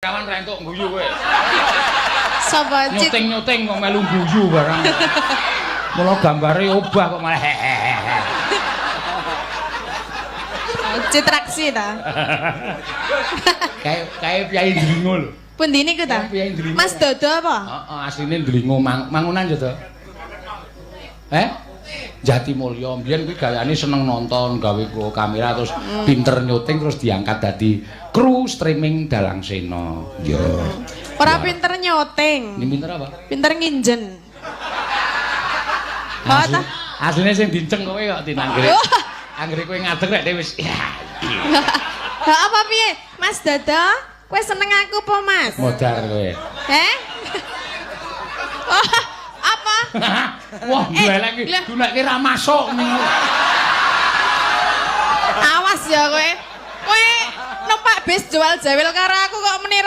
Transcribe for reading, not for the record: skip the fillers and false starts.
Kawan ra entuk guyu kowe. Sapa Cit? Nyuting-nyuting kok melu guyu barang. Mula gambare obah kok malah hehehe. Citraksi ta. Kayak kayak piyai Dlingo lho. Pundi niku ta? Kayak piyai Dlingo. Mas Dodo apa? Heeh, asline Dlingo Mangunan ya to. Eh? Jatimulya mbiyen kuwi gaweane seneng nonton, gawe kamera terus pinter nyuting terus diangkat dadi kru streaming Dalang Sena. Ya. Ora pinter nyuting. Ini pinter apa? Pinter nginjen. Oh, ta? Asline sing dinceng kowe kok tinanggere. Wah. Anggere kowe ngadeg rek dhewe wis. Ya. Ha apa piye? Mas Dodo, kowe seneng aku apa, Mas? Modar kowe. Eh? Oh, apa? Wah, Eh, glelek iki. lah. Dunekke ra masuk ning. Awas ya kowe. Kowe numpak bis jual jawil karo aku kok meni.